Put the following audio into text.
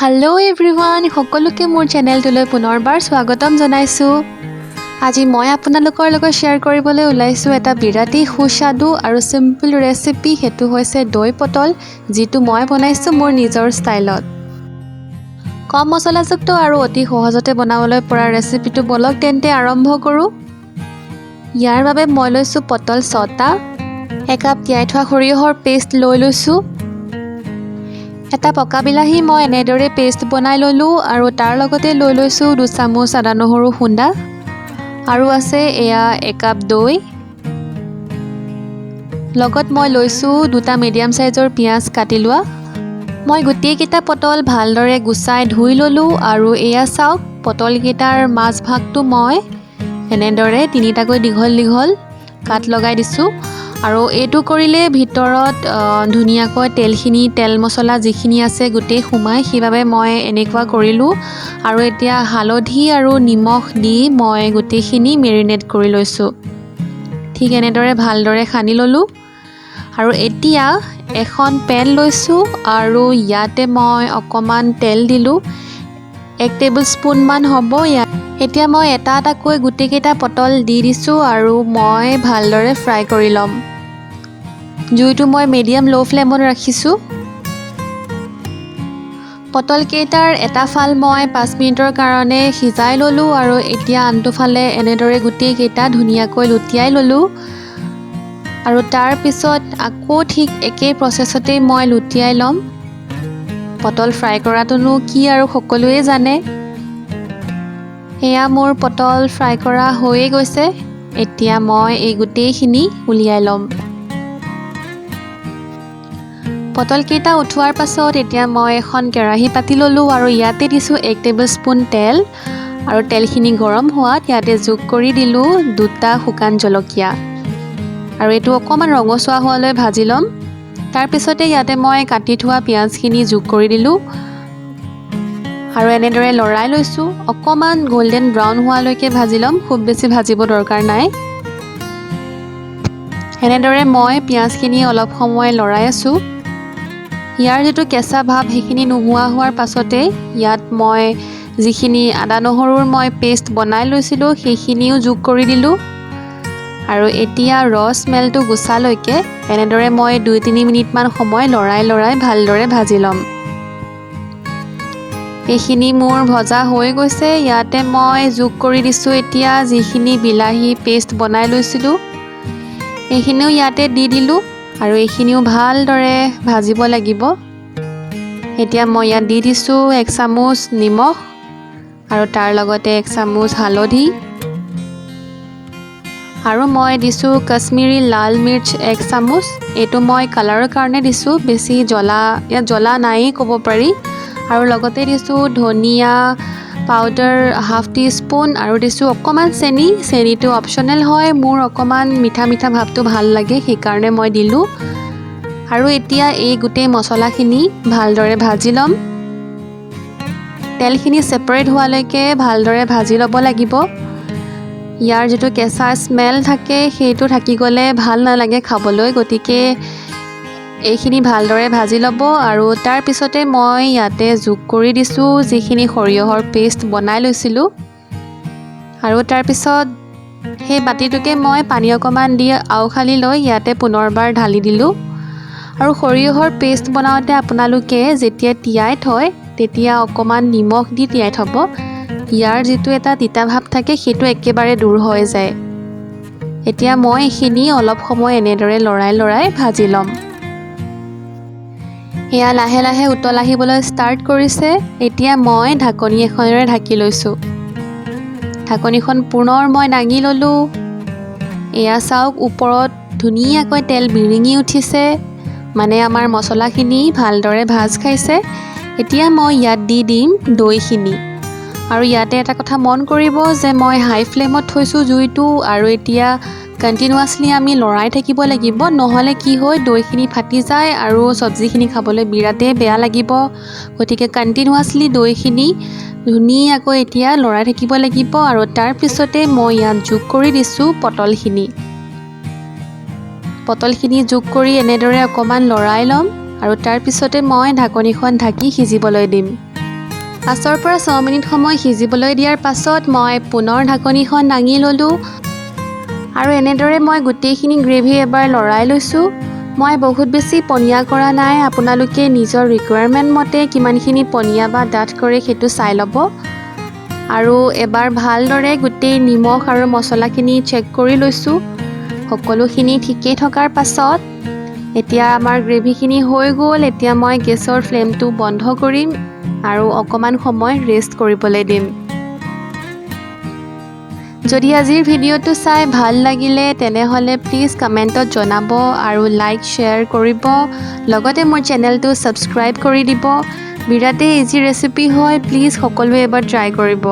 Hello' everyone, সকলোকে মোৰ চেনেলটোলৈ পুনৰবাৰ স্বাগতম জনাইছোঁ। আজি মই আপোনালোকৰ লগত শ্বেয়াৰ কৰিবলৈ ওলাইছোঁ এটা বিৰাটেই সুস্বাদু আৰু চিম্পল ৰেচিপি। সেইটো হৈছে দৈ পটল, যিটো মই বনাইছোঁ মোৰ নিজৰ ষ্টাইলত। কম মছলাযুক্ত আৰু অতি সহজতে বনাবলৈ পৰা ৰেচিপিটো। ব'লক তেন্তে আৰম্ভ কৰোঁ। ইয়াৰ বাবে মই লৈছোঁ পটল 6টা, একাপ তিয়াই থোৱা সৰিয়হৰ পেষ্ট লৈ লৈছোঁ, এটা পকা বিলাহী মই এনেদৰে পেষ্ট বনাই ল'লোঁ আৰু তাৰ লগতে লৈ লৈছোঁ 2 চামুচ আদা নহৰু খুন্দা আৰু আছে এয়া একাপ দৈ। লগত মই লৈছোঁ দুটা মিডিয়াম চাইজৰ পিঁয়াজ কাটি লোৱা। মই গোটেইকেইটা পটল ভালদৰে গুচাই ধুই ল'লোঁ আৰু এয়া চাওক, পটলকেইটাৰ মাজভাগটো মই এনেদৰে তিনিটাকৈ দীঘল দীঘল কাট লগাই দিছোঁ। আৰু এইটো কৰিলে ভিতৰত ধুনীয়াকৈ তেলখিনি, তেল মছলা যিখিনি আছে গোটেই সোমায়, সেইবাবে মই এনেকুৱা কৰিলোঁ। আৰু এতিয়া হালধি আৰু নিমখ দি মই গোটেইখিনি মেৰিনেট কৰি লৈছোঁ। ঠিক এনেদৰে ভালদৰে সানি ল'লোঁ। আৰু এতিয়া এখন পেন লৈছোঁ আৰু ইয়াতে মই অকণমান তেল দিলোঁ, 1 টেবুল স্পুনমান হ'ব ইয়াত। এতিয়া মই এটা এটাকৈ গোটেইকেইটা পটল দি দিছোঁ আৰু মই ভালদৰে ফ্ৰাই কৰি ল'ম। জুইটো মই মিডিয়াম ল' ফ্লেমত ৰাখিছোঁ। পটলকেইটাৰ এটা ফাল মই 5 মিনিটৰ কাৰণে সিজাই ল'লোঁ আৰু এতিয়া আনটো ফালে এনেদৰে গোটেইকেইটা ধুনীয়াকৈ লুটিয়াই ল'লোঁ। আৰু তাৰপিছত আকৌ ঠিক একেই প্ৰচেছতেই মই লুটিয়াই ল'ম। পটল ফ্ৰাই কৰাটোনো কি আৰু, সকলোৱে জানে। এয়া মোৰ পটল ফ্ৰাই কৰা হৈয়ে গৈছে। এতিয়া মই এই গোটেইখিনি উলিয়াই ল'ম। পটলকেইটা উঠোৱাৰ পাছত এতিয়া মই এখন কেৰাহী পাতি ল'লোঁ আৰু ইয়াতে দিছোঁ 1 টেবুল স্পুন তেল। আৰু তেলখিনি গৰম হোৱাত ইয়াতে যোগ কৰি দিলোঁ দুটা শুকান জলকীয়া আৰু এইটো অকণমান ৰঙচুৱা হোৱালৈ ভাজি ল'ম। তাৰপিছতে ইয়াতে মই কাটি থোৱা পিঁয়াজখিনি যোগ কৰি দিলোঁ আৰু এনেদৰে লৰাই লৈছোঁ। অকণমান গল্ডেন ব্ৰাউন হোৱালৈকে ভাজি ল'ম, খুব বেছি ভাজিব দৰকাৰ নাই। এনেদৰে মই পিঁয়াজখিনি অলপ সময় লৰাই আছোঁ। ইয়াৰ যিটো কেঁচা ভাৱ, সেইখিনি নোহোৱা হোৱাৰ পাছতে ইয়াত মই যিখিনি আদা নহৰুৰ মই পেষ্ট বনাই লৈছিলোঁ, সেইখিনিও যোগ কৰি দিলোঁ। আৰু এতিয়া ৰ স্মেলটো গুচালৈকে এনেদৰে মই 2-3 মিনিটমান সময় লৰাই লৰাই ভালদৰে ভাজি ল'ম। এইখিনি মোৰ ভজা হৈ গৈছে। ইয়াতে মই যোগ কৰি দিছোঁ এতিয়া যিখিনি বিলাহী পেষ্ট বনাই লৈছিলোঁ, এইখিনিও ইয়াতে দি দিলোঁ আৰু এইখিনিও ভালদৰে ভাজিব লাগিব। এতিয়া মই ইয়াত দি দিছোঁ 1 চামুচ নিমখ আৰু তাৰ লগতে 1 চামুচ হালধি আৰু মই দিছোঁ কাশ্মীৰী লাল মিৰ্চ 1 চামুচ। এইটো মই কালাৰৰ কাৰণে দিছোঁ, বেছি জ্বলা ইয়াত জ্বলা নায়েই ক'ব পাৰি। আৰু লগতে দিছোঁ ধনিয়া পাউডাৰ হাফ টি স্পুন আৰু দিছোঁ অকণমান চেনি। চেনিটো অপশ্যনেল হয়, মোৰ অকণমান মিঠা মিঠা ভাৱটো ভাল লাগে, সেইকাৰণে মই দিলোঁ। আৰু এতিয়া এই গোটেই মছলাখিনি ভালদৰে ভাজি ল'ম। তেলখিনি ছেপাৰেট হোৱালৈকে ভালদৰে ভাজি ল'ব লাগিব। ইয়াৰ যিটো কেঁচা স্মেল থাকে, সেইটো থাকি গ'লে ভাল নালাগে খাবলৈ, গতিকে এইখিনি ভালদৰে ভাজি ল'ব। আৰু তাৰপিছতে মই ইয়াতে যোগ কৰি দিছোঁ যিখিনি সৰিয়হৰ পেষ্ট বনাই লৈছিলোঁ। আৰু তাৰপিছত সেই বাতিটোকে মই পানী অকণমান দি আওখালি লৈ ইয়াতে পুনৰবাৰ ঢালি দিলোঁ। আৰু সৰিয়হৰ পেষ্ট বনাওঁতে আপোনালোকে যেতিয়া তিয়াই থয়, তেতিয়া অকণমান নিমখ দি তিয়াই থ'ব। ইয়াৰ যিটো এটা তিতা ভাৱ থাকে, সেইটো একেবাৰে দূৰ হৈ যায়। এতিয়া মই এইখিনি অলপ সময় এনেদৰে লৰাই লৰাই ভাজি ল'ম। এয়া লাহে লাহে উতল আহিবলৈ ষ্টাৰ্ট কৰিছে। এতিয়া মই ঢাকনি এখনেৰে ঢাকি লৈছোঁ। ঢাকনিখন পুনৰ মই দাঙি ল'লোঁ। এয়া চাওক, ওপৰত ধুনীয়াকৈ তেল বিৰিঙি উঠিছে, মানে আমাৰ মছলাখিনি ভালদৰে ভাজ খাইছে। এতিয়া মই ইয়াত দি দিম দৈখিনি। আৰু ইয়াতে এটা কথা মন কৰিব যে মই হাই ফ্লেমত থৈছোঁ জুইটো আৰু এতিয়া কণ্টিনিউৱাছলি আমি লৰাই থাকিব লাগিব, নহ'লে কি হয়, দৈখিনি ফাটি যায় আৰু চব্জিখিনি খাবলৈ বিৰাটেই বেয়া লাগিব। গতিকে কণ্টিনিউৱাছলি দৈখিনি ধুনীয়াকৈ এতিয়া লৰাই থাকিব লাগিব। আৰু তাৰপিছতে মই ইয়াত যোগ কৰি দিছোঁ পটলখিনি। পটলখিনি যোগ কৰি এনেদৰে অকণমান লৰাই ল'ম আৰু তাৰপিছতে মই ঢাকনিখন ঢাকি সিজিবলৈ দিম। 5ৰ পৰা 6 মিনিট সময় সিজিবলৈ দিয়াৰ পাছত মই পুনৰ ঢাকনিখন দাঙি ল'লোঁ আৰু এনেদৰে মই গোটেইখিনি গ্ৰেভি এবাৰ লৰাই লৈছোঁ। মই বহুত বেছি পনীয়া কৰা নাই। আপোনালোকে নিজৰ ৰিকুৱাৰমেণ্ট মতে কিমানখিনি পনীয়া বা ডাঠ কৰে, সেইটো চাই ল'ব। আৰু এবাৰ ভালদৰে গোটেই নিমখ আৰু মছলাখিনি চেক কৰি লৈছোঁ। সকলোখিনি ঠিকেই থকাৰ পাছত এতিয়া আমাৰ গ্ৰেভিখিনি হৈ গ'ল। এতিয়া মই গেছৰ ফ্লেমটো বন্ধ কৰিম আৰু অকণমান সময় ৰেষ্ট কৰিবলৈ দিম। যদি আজিৰ ভিডিঅ'টো চাই ভাল লাগিলে, তেনেহ'লে প্লিজ কমেণ্টত জনাব আৰু লাইক, শ্বেয়াৰ কৰিব। লগতে মোৰ চেনেলটো ছাবস্ক্ৰাইব কৰি দিব। বিৰাটেই ইজি ৰেচিপি হয়। প্লিজ সকলোৱে এবাৰ ট্ৰাই কৰিব।